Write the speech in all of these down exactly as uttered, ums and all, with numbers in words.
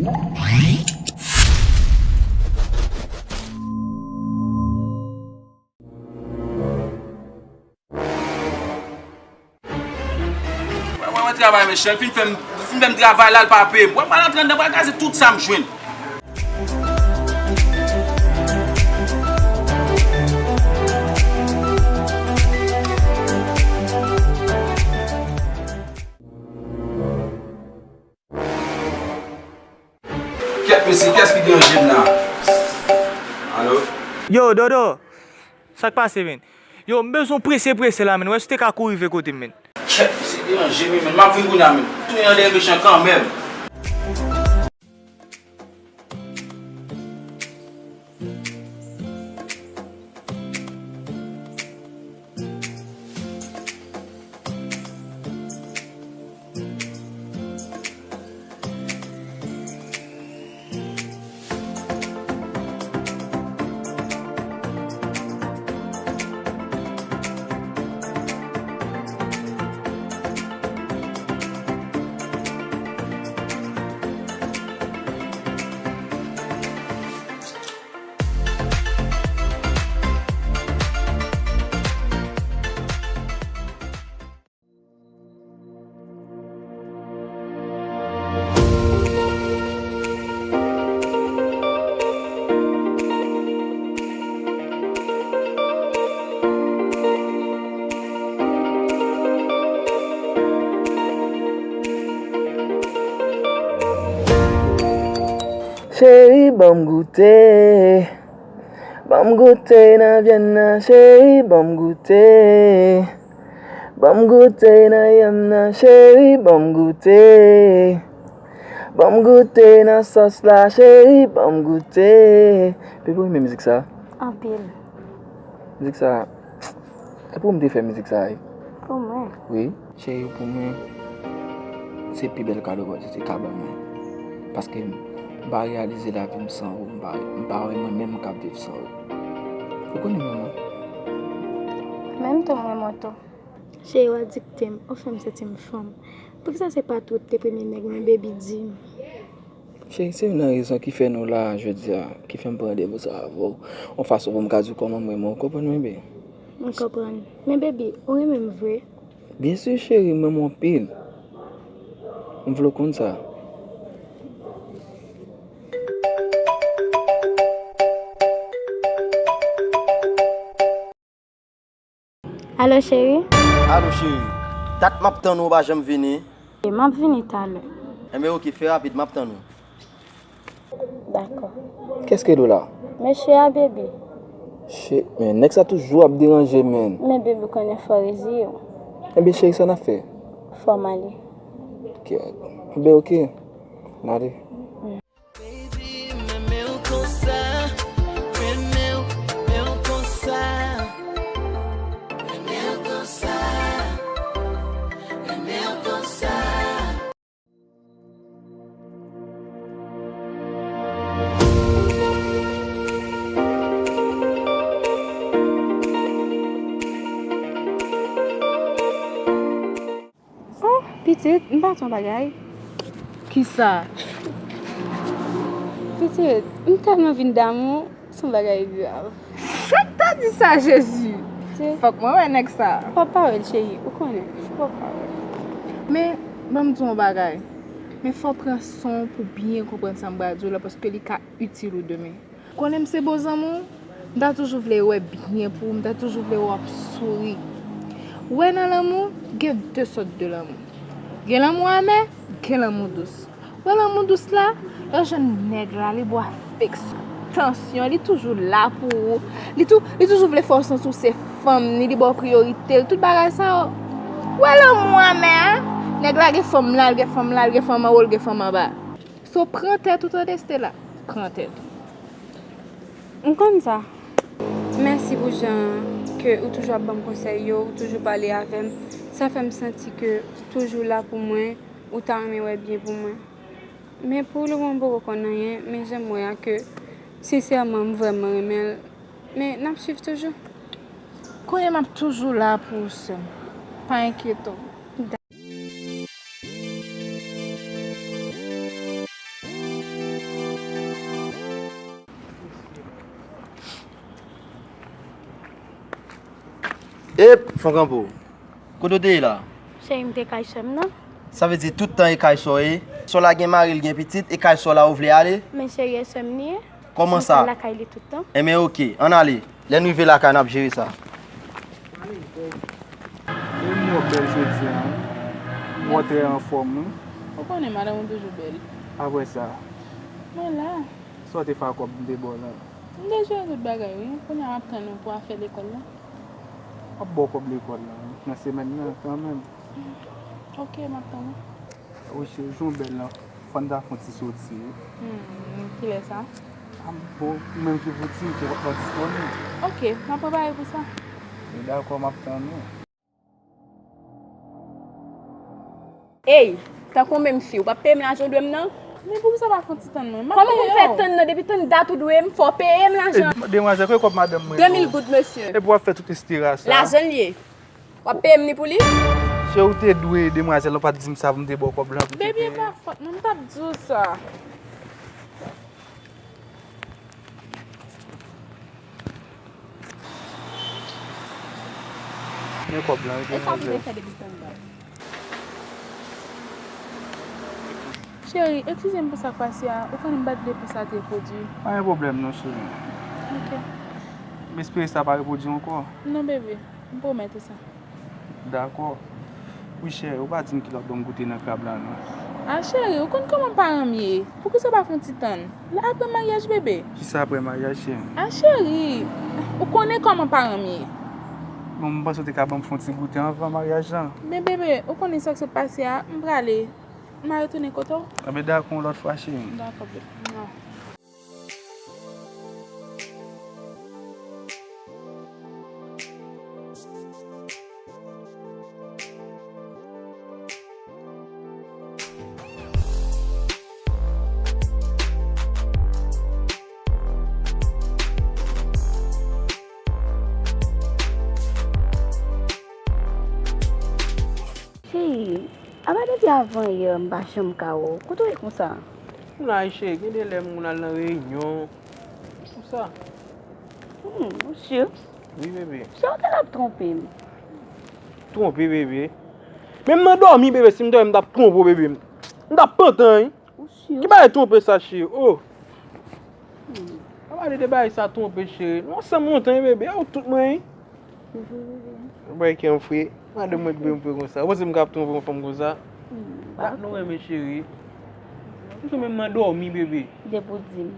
Mwen, mwen, mwen travay, mesye. L fin fè m, fin fè m travay la, l pa peye m. Mwen, mwen antre anndan, mwen kraze tout sa m jwenn. Kèt, mesye, kiyès ki deranje m la? Alo? Yo, Dodo! Sa k pase, menn? Yo, m bezwen w prese, prese la, menn. Wè si w te ka kouri rive kote m, menn. Kèt, mesye, deranje m, menn. M ap vin kounye a, menn. Tounen nan dèyè mechan kanmenm. Cheri, ban m goute. Ban m goute nan vyann nan, cheri, ban m goute. Ban m goute nan yanm nan, cheri, ban m goute. Ban m goute nan sòs la, cheri, ban m goute. Bebe, ou renmen mizik sa? Anpil. Mizik sa, e pou ou m te fè mizik sa, wi. Pou mwen? Wi. Cheri, pou mwen, se pi bèl kado Bondye te ka ban mwen. Paske m pa reyalize lavi m san ou, m pa, m pa wè mwen menm m k ap viv san ou. Ou konnen mwen, mwen. Menm tou, mwen, mwen tou. Cheri, w adikte m, ou fè m santi m fanm. Poukisa se pa tou w te premye nèg mwen, baby, di m? Cheri, se youn nan rezon ki fè nou la jodi a, ki fè m pran randevou sa avè w, yon fason pou m ka di w kòman m renmen w, ou konprann mwen byen? M konprann. Men baby, ou renmen m vre? Byen si cheri, m renmen w anpil. M vle w konn sa. Alo, cheri? Alo, cheri. Dat m ap tann ou, ou pa janm vini. M ap vini talè. Enben, oke, fè rapid, m ap tann ou. Dakò. Kiyès ki rele w la? Mesye a, baby. Shit, man. Nèg sa toujou ap deranje, man. Men, baby, ou konnen fò w reziye w. Enben, cheri, sa n ap fè? Fò m ale. Kèt. Enben, oke. N ale. Baby, m renmen w konsa, renmen w, renmen w konsa. Renmen w konsa, renmen w konsa. Oh, pitit, m pa t yon bagay. Kisa? Pitit, m tèlman vin damou, se yon bagay grav. Sa k ta di sa, Jezi? Fòk mwen wè nèg sa. Fò pa wè l, cheri, ou konnen. Fò pa wè l. Men, ban m di w yon bagay. Men fò w pran san w pou w byen konprann sa m pral di w la, paske li ka itil ou demen. Konnen m se bon zanmi w, m ta toujou vle wè byen pou ou, m ta toujou vle wè w ap souri. Ou wè nan lanmou, gen de sòt de lanmou. Gen lanmou amè, gen lanmou dous. Ou wè lanmou dous la, lè w jwenn nèg la, li bò fiks, tansyon, li toujou la pou ou. Li tou, li toujou vle fè w santi w se fanm ni, li ba w priyorite l, tout bagay sa yo. Ou wè lanmou amè a, nèg la gen fanm la, l gen fanm la, l gen fanm anwo, l gen fanm anba. So, pran tèt ou tande, Stella. Pran tèt ou. M konn sa. Mèsi pou jan ke ou toujou ap ban m konsèy yo, ou toujou pale avè m. Sa fè m santi ke ou toujou la pou mwen, ou ta renmen wè byen pou mwen. Men pou le moman m poko konn anyen, men jan m wè a ke, sensèman, m vrèman renmen l. Men n ap swiv toujou. Konnen m ap toujou la pou ou, sè m. Pa enkyete w. Da- Ep, fon kanpe w. Kote w te ye la? Cheri, m te kay sè m nan. Sa vle di tout tan e kay sa w ye? Sè w la gen mari, l gen pitit, e kay sè w la ou vle ale? Men cheri, e sè m li ye. Kòman sa? M lakay li tout tan. Enben, oke, ann ale. Lè n rive lakay, n ap jere sa. E m wè w bèl jodi a, wi. M wè w trè anfòm, wi. Ou konnen madanm ou toujou bèl. Apre sa? Mwen la. Sa w te fè ak kòb m te ba w lan? M te jere tout bagay, wi. Kounye a m ap tann ou pou afè lekòl la. M ap ba w kòb lekòl la, wi. Nan semèn nan, kanmenm. Oke, m ap tann ou. Wi, cheri, jan w bèl lan, fò n ta fè yon ti soti, wi. Hmm, kilè sa? A, bon, ou menm ki pou di m ke w ap disponib. Oke, m ap prepare pou sa. Dakò, m ap tann ou. Ey, tankou menm fi, ou p ap peye m lajan w dwe m nan? Men poukisa w pa fè yon ti tann mwen? M ap peye w. Kòman pou m fè tann nan? Depi tann dat ou dwe m, fò w peye m lajan. Ey, demwazèl, kote kòb madanm mwen yo? De mil goud, mesye. Epi w ap fè tout estira sa. Lajan l ye. W ap peye m li pou li? Se ou te dwe demwazèl lan, ou pa t di m sa pou m te ba w kòb lan pou te peye. Baby, e pa fòt mwen, m t ap di w sa. Men kòb lan, wi, demwazèl. E sa w vle fè depi tann dat? Cheri, eskize m pou sa k pase a. Ou konnen m pa t vle pou sa te repwodui. Pa gen pwoblèm non, cheri. Ok. M espere sa pa repwodui ankò. Non, bebe. M pwomèt ou sa. Dakò. Wi, cheri, ou pa di m ki lè w ap ban m goute nan krab la, non. A, cheri, ou konn kòman paran m ye. Poukisa w pa fè yon ti tann? La apre maryaj, bebe. Kisa apre maryaj, cheri? A, cheri, ou konnen kòman paran m ye. Bon, m panse w te ka ban m fè yon ti goute anvan maryaj lan. Men, bebe, ou konnen sa k sot pase a, m prale. M a retounen kote w. Anben, dakò, yon lòt fwa, cheri. Dakò, bebe. Mwa. Cheri, apa depi avan yè m pa janm ka wè w? Kote w ye konsa? M la wi cheri, gen de lè m konn al nan reyinyon. Konsa. Hmm, ou si? Wi, bebe. Cheri, ou genlè ap twonpe m. Twonpe, bebe? Menm nan dòmi, bebe, si m dòmi, m t ap twonpe w, bebe. M t ap pantan, wi. Ou si? Ki bagay twonpe sa, cheri? Oh. Hmm. Pa pale de bagay sa twonpe, cheri. Nou ansanm lontan, wi, bebe. A ou tout mwen, wi. Ou bay kè m fre. Madanm mwen ki byen fre konsa. Ou panse m ka ap twonpe yon fanm konsa? Hmm, dat nou renmen, cheri. Nou menm nan dòmi, bebe. Depi w di m.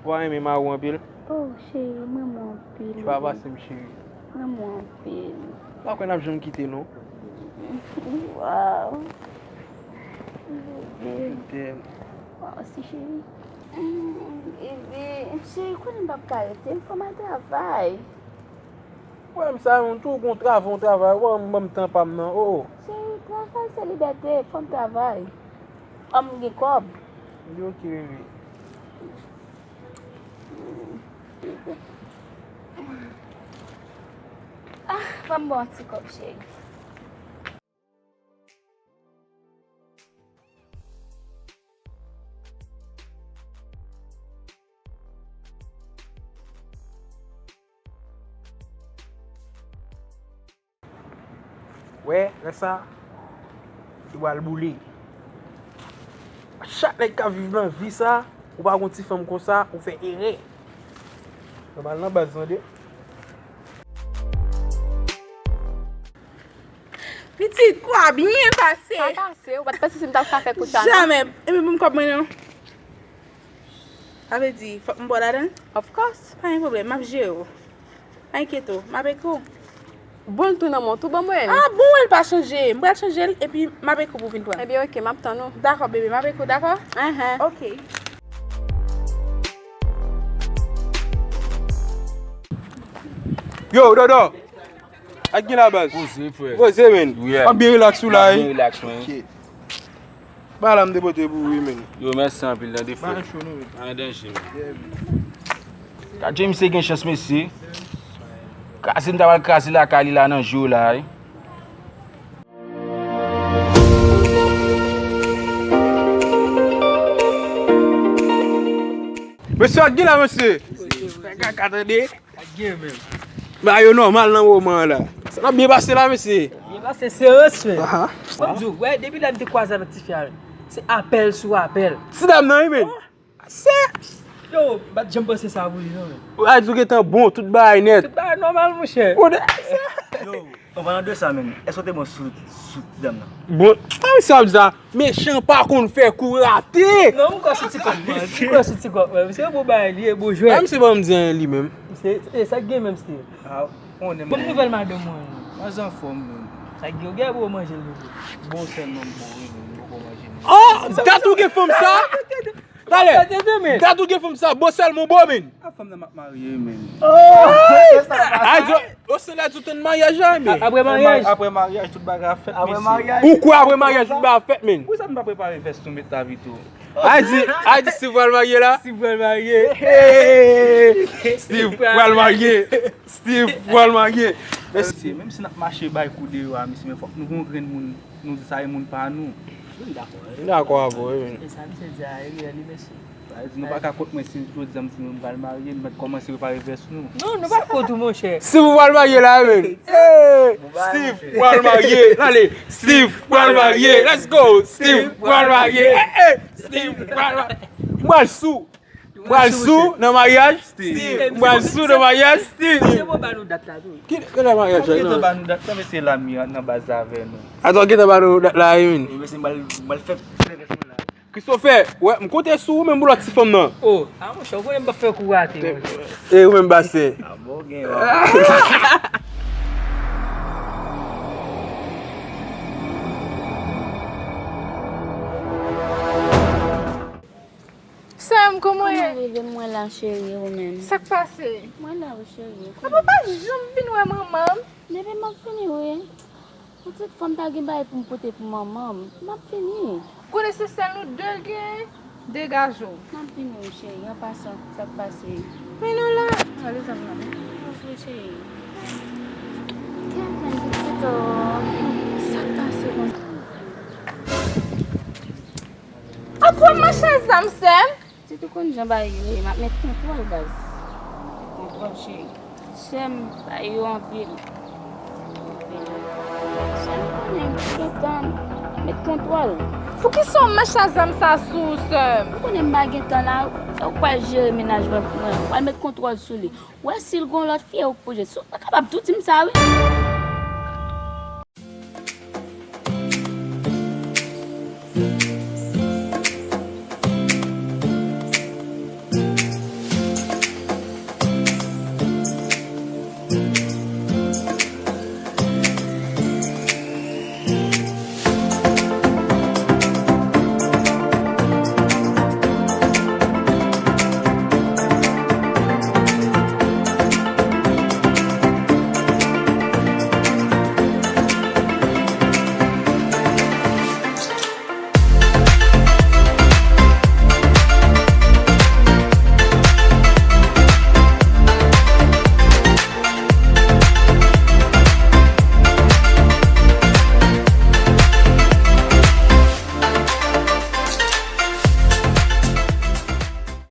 Ou pa renmen mari w anpil? Oh, cheri, m renmen w anpil, bebe. Li pa pase m, cheri. M renmen w anpil. M pa kwè n ap janm kite, non. Waw. Bebe. Je t'aime. Mwen osi, cheri. Mm, bebe. Cheri, konnen m p ap ka rete, fò m al travay. Wè m sa, yon tou gon travay, yon travay, wè m ban m tan pa m nan, oh, oh. Cheri, travay se libète, fò m travay. Fò m gen kòb. Li oke, bebe. Ah, ban m ba w yon ti kòb, cheri. Wè, lè sa, li pral boule. Chak nèg k ap viv nan vi sa, ou pa gon ti fanm konsa, ou fè erè. Nòmal nan baz, tande. Pitit, kou a byen pase. Sa pase, ou pa t panse si m t ap ka fè kou sa, non? Jamè. Epi pou m kòb mwen, non. Sa vle di, fòk m ba w ladan l? Of course. Pa gen pwoblèm, m ap jere w. Pa enkyete w, m ap ekri w. Bon, l tou nan men w, tou ban mwen l. Ah, bon, wè l pa chanje. M pral chanje l, epi m ap ekri w pou w vin pran l. Ebyen, oke, m ap tann ou. Dakò, bebe, m ap ekri w, dakò? Enhen. Oke. Yo, Dodo! Ak gen la baz. Poze, frè. Poze, men. Yeah. W ap byen rilaks ou la, wi? M ap byen rilaks, man. Ok. Ba la m depote pou ou, wi, men. Yo, mèsi anpil, tande, frè. Pa gen cho, non, men. Pa gen danje, men. Ka James gen chans, mesye. Kraze m ta pral kraze lakay li la nan jou la, wi. Mesye, ak gen la, mesye. Fè kaka, tande. Ak gen menm. Ba yo nòmal nan moman an la. N ap byen pase la, mesye. Byen pase, se respè. Aha. Mwen di w, wè, depi lè m te kwaze avèk tifi a, se apèl sou apèl. Ti dam nan, wi, men. Se Yo, m pa t janm panse sa pou li, non, men. A di w gentan bon, tout bagay nèt. Tout bagay nòmal, monchè. Yo, an palan de sa, men, èske w te bon sou, sou ti dam nan? Bon, a, misye ap di sa, mechan pa konn fè kou rate. Non, m kwè sou ti kòk, mwen. M kwè sou ti kòk, mwen. Misye bon bagay, li e bon jwèt. A, misye ban m di anyen, li menm. Misye, e, sa k gen menm, Steve? A, konnen. Bon, nouvèl madanm mwen, non. Mwen anfòm, men. Sa k gen, ou gen pou manje l, toujou. Bon, sèlman m bon, wi, men m poko manje, men. Oh, dat ou gen fanm sa? Talè, dat ou gen fanm sa, bon sèlman bon, men. A fanm nan m ap marye, men. A di, o se la di w tann maryaj la, men. Apre maryaj. Apre maryaj, tout bagay ap fèt, mesye. Ou kwè apre maryaj, tout bagay ap fèt, men. Poukisa nou pa prepare vès nou met la pito? A di, a di, Steve pral marye la? Steve pral marye. Hey! Steve pral marye. Steve pral marye. Mesye, menm si n ap mache bay kou deyò a, mesye, men fòk nou gon grenn moun, nou di sa e moun pa nou. M dakò, wi. M dakò avè w, wi. E sa misye di a, e reyèl, wi, mesye. Sa vle di nou pa ka kont mwen si jodi a m di nou m pral marye, nou mèt kòmanse prepare vès nou. Non, nou pa kont ou, monchè. Steve pral marye la, men. Hey! Steve pral marye. Talè, Steve pral marye. Let's go. Steve pral marye. Hey, hey. Steve pral marye. M pral sou. M pral sou nan maryaj. Steve. M pral sou nan maryaj. Steve. Se bon, ba nou dat la tou. Ki, ki lè maryaj la, non? Gentan ba nou dat la, mesye, la mi nan baz avè nou. Atò, gentan ba nou dat la, wi, men. Wi, mesye, m pral, m pral fè, fè vès mwen la. Christopher, wè, m konte sou ou menm pou lòt ti fanm nan. Oh, a monchè, ou konnen m p ap fè kou rate, monchè. E ou menm, Bastien. A bon, gen. Sè m, kòman w ye? Kòman w rive m wè la, cheri, ou menm? Sa k pase? Mwen la, wi, cheri. Apa w pa janm vin wè manman m? Depi m ap vini, wi. Pitit fanm ta gen bagay pou m pote pou manman m. M ap vini. Konnen se sèl nou de gen, degaje w. M ap vini, wi, cheri. An pasan, sa k pase? Men nou la. Ale tann la. Wi, cheri. Kèt, men pitit, oh. Sa k pase konsa? Ap pran machè zam, sè m. Si te konn jan bagay yo ye, m ap met kontwòl, baz. Kontwòl, cheri. Sè m, bagay yo anpil. Anpil. Sè m, konnen m gentan met kontwòl. Poukisa w mèch a zam sa sou ou, sè m? Ou konnen m pa gentan la, ou pral jere mennaj mwen pou mwen. Ou pral met kontwòl sou li. Ou wè si l gon lòt fi, ou pwoje. Si w ta kapab tou di m sa, wi.